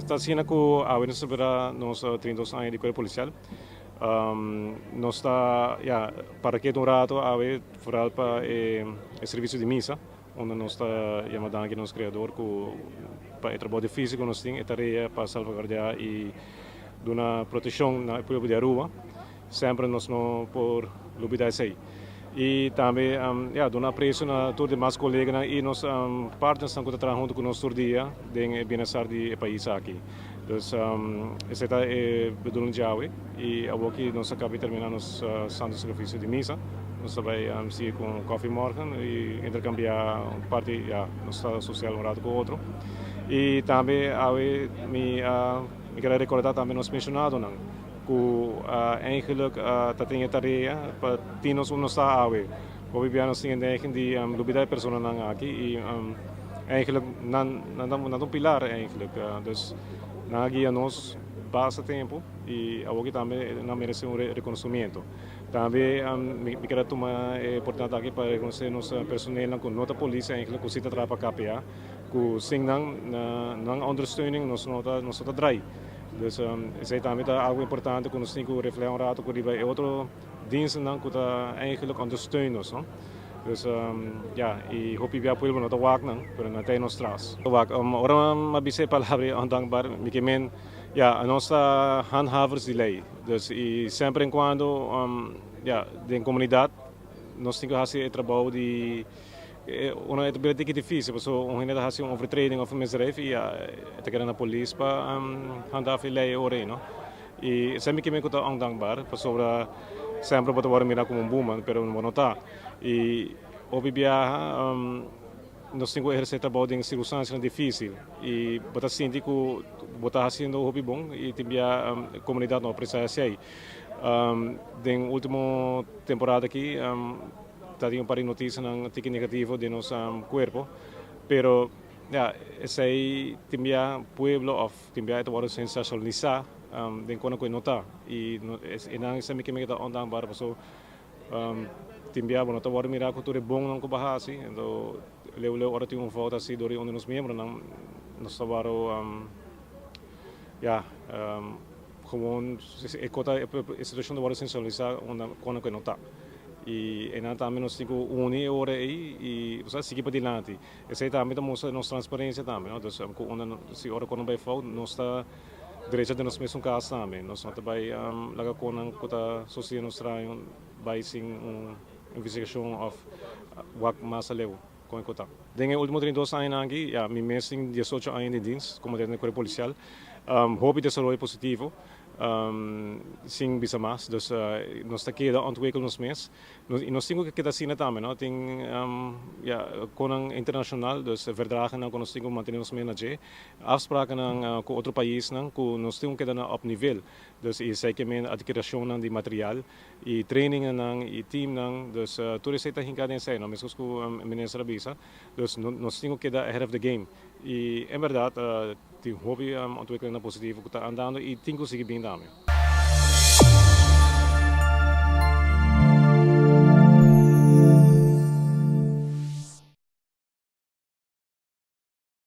Ta asina ku awe nos ta selebrá nos 32 aña di Kuerpo Polisial. Nos ta, ya, para ketu un rato awe foral pa e servisio di misa unda nos ta yama danki nos Kreador ku pa e trabou difísil ku nos tin, e tarea pa salvaguardiá i duna proteshon na e pueblo di Aruba. Semper nos no por lubida esei. I tambe, ya, duna aprecio na tur demas coleganan i nos partnersnan cu ta traha hunto cu nos tur dia den e bienestar di e pais aki. Dus esei ta e bedoeling djawe i awoki nos a caba di termina nos Santo Sacrificio di Misa. Nos ta bay sigui cu un koffie morgen i intercambia un parti, ya, nos ta social un rato cu otro. I tambe awe mi a mi kier a recorda tambe nos pensionadonan. Ku eigenlijk ta tin e tarea pa tin nos un nos ta awe. Hopi bia nos tin e neiging di lubida e personanan aki i eigenlijk nan nan ta un pilar eigenlijk. Dus nan a guia nos basta tempu i awoki tambe nan merese un rekonosimiento. Tambe mi kier a tuma e oportunidat aki pa rekonosé nos personelnan ku no ta polis eigenlijk ku si ta traha pa KPA ku sin nan nan ondersteuning nos no ta nos no ta drai. Dus esei tambe ta algo importante ku nos tin ku reflehá un rato ku riba e otro dienstennan ku ta eigenlijk ondersteun nos, no. Dus ya, i hopi bia pueblo no ta wak nan, pero nan ta e nos tras. Wak, ora mi a bisa e palabra ei ondankbaar, mi ke men, ya, nos ta handhavers di lei. Dus i semper en kuando, ya, den komunidat nos tin ku hasi e trabou di. Ora e ta bira tiki dificil pasobra un hende ta haci un overtreding of un misdrijf y e ta keda na polis pa handhaaf e ley e ora ey no. Y esey mi kimen cu ta ondankbaar pasobra semper bo ta worde mira como un buman pero bo no ta. Y hopi biaha nos tin cu eherce trabou den circunstancianan dificil y bo ta sinti cu bo ta haciendo hopi bon y tin biaha comunidad no aprecia esey. Den ultimo temporada aki. Ta tin un par di noticianan tiki negativo den nos cuerpo, pero ya, esey tin bia pueblo of tin bia e ta wordo sensacionalisa den cona cu e no ta. Y e nan esey mi ke mira ta ondankbaar paso tin bia bo no ta wordo mira cu tur e bonnan cu bo a haci, enton leu leu ora tin un fout haci dor di un di nos miembronan nos ta wordo ya gewoon e cota e situacion ta wordo sensacionalisa unda cona cu e no ta. Y einan tambe nos tin cu uni e ora ey y bo sa sigui padilanti. Esey tambe ta mustra nos transparencia tambe, no? Dus cu unda si ora cu nan bay fout nos ta drecha den nos mesun cas tambe. Nos no ta bay laga conan cu ta sosede nos traño bay sin un investigacion of wak mas aleu con e cu ta. Den e ultimo 32 añanan aki, ya, mi mes tin 18 aña den dienst como den e cuerpo policial. Hopi desaroyo positivo. Sin bisa mas. Dus nos ta keda ontwikkel nos mes. Y nos tin cu keda asina tambe, no? Tin ya conan internacional, dus verdragennan cu nos tin cu mantene nos mes na dje. Afsprakennan cu otro paisnan cu nos tin cu keda na op nivel. Dus y esey ke men adkiracionnan di material y trainingennan y teamnan. Dus tur esey ta hinca den esey, no? Mescos cu minister a bisa. Dus nos tin cu keda ahead of the game. Y en berdad tin hopi ontwikkelingnan positivo cu ta andando y tin cu sigui bin tambe.